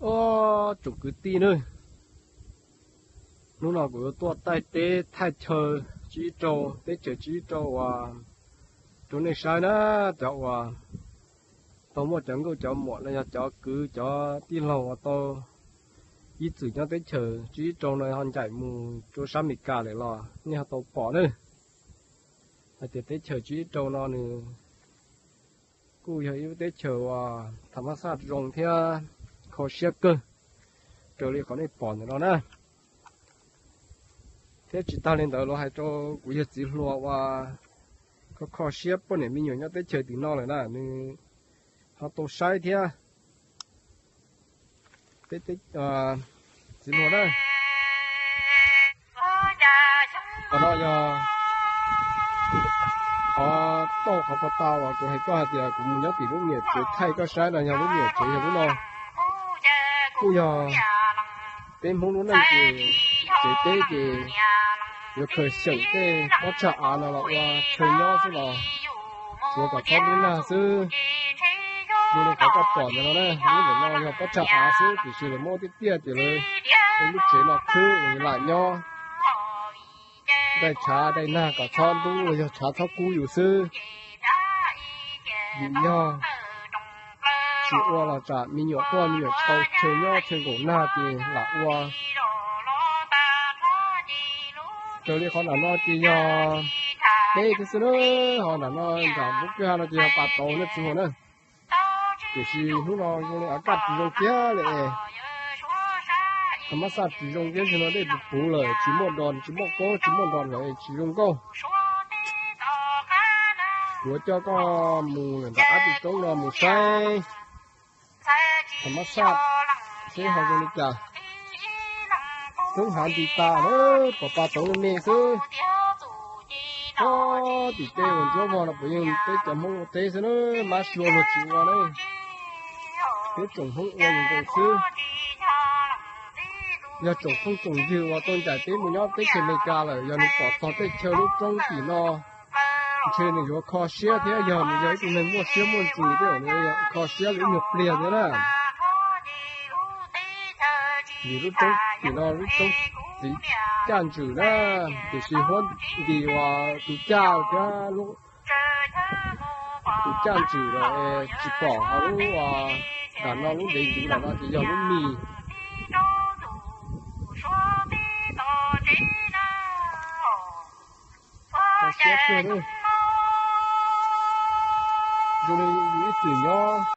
Ob tsoom kwv tij nawb, hnub no kuv yuav tuaj taij teb thaij chaw tsib rau, teb chaws tsib rau uas rau nej saib na. Cov uas tau muaj cov nkauj cov muam los yog cov kwv cov tij laug uas tau ib txwm nyob teb chaws tsib rau no ho ncaim mus rau sab Amelikas lawm los nej ho tau pom na, hais tias teb chaws tsib rau no nws kuj yog ib lub teb chaws uas tham mab xaj zoo thiab kho siab kawg, raws li qhov nej pom ntawm no na. Thiab tsis tag li ntawd los hais rau kuv yawg txiv hluas uas kho kho siab poj niam me nyuam nyob teb chaws tim no lawm na, nws ho tau saib thiab. Txiv hluas na, qhov no yog qhov tauj qhov pov tau uas kuv hais koj hais tias kuv mus nyob tim lub niam tsev thaij koj saib no, yog lub niam tsev yog lub no. Kuj yog peb Hmoob lub neej ces tsev teb ces yuav khaws xyeem tej pob tsag av no los ua chaw nyob xwb los tsuav kom txhob ntub nag xwb. Zoo li qhov koj pom ntawm no na, lub ntawm no yog pob tsag av xwb tiam sis lawv muab tiaj tiaj ces lawv ua lub tsev no khwb lam nyob. Daij tshav daij nag kom txhob ntub los yog tshav txhob kub yus xwb. Vim yog tsis ua los tsam me nyuam quaj me nyuam tsis tau chaw nyob chaw nkaum nag ces lam ua. Raws li qhov nram no ces yog teb thiab xwb na, ho nram no nram lub kwj ha no ces yog pas tauv nej txiv hluas na. Tiam sis hnub no zoo li av kaj tsis zoo kiag li es, tham mab xaj tsis zoo kiag, zaum no dej puv puv lawm, tsis muaj dos tsis muaj qaub tsis muaj dos lawm tsis zoo nkauj. Kuv coj koj mus lawm nram qab tis roob no mus saib tham mab xaj seb ho zoo li cas. Roob hav nti tas lawm, pom pas tauv me me xwb. Ob tim tej uas ntsuab vog no puav yeej peb cov Hmoob ua teb xwb na, mab sua luag tsis ua na. Peb tsoom Hmoob ua nkaus xwb. Yog tsoom phooj tsoom ywg uas tuaj ncaim peb mus nyob teb chaws Amelikas lawm, yog nws pom txog teb chaws lub roob tim no, ntshe nws yuav kho siab thiab, yog nws yog ib tug neeg muaj siab muaj ntsws thiab, nws kho siab li ib nyuag pliag thiab na. Vim lub roob tim no lub roob txiv caj ntswm na, tiam sis huab nti uas tus caj thiab tus caj ntswm lawm tsis pom, ho lub nram no lub ntev ntws nram no ces yog lub mis. Kho siab kawg li. Zoo li yus ib txwm nyob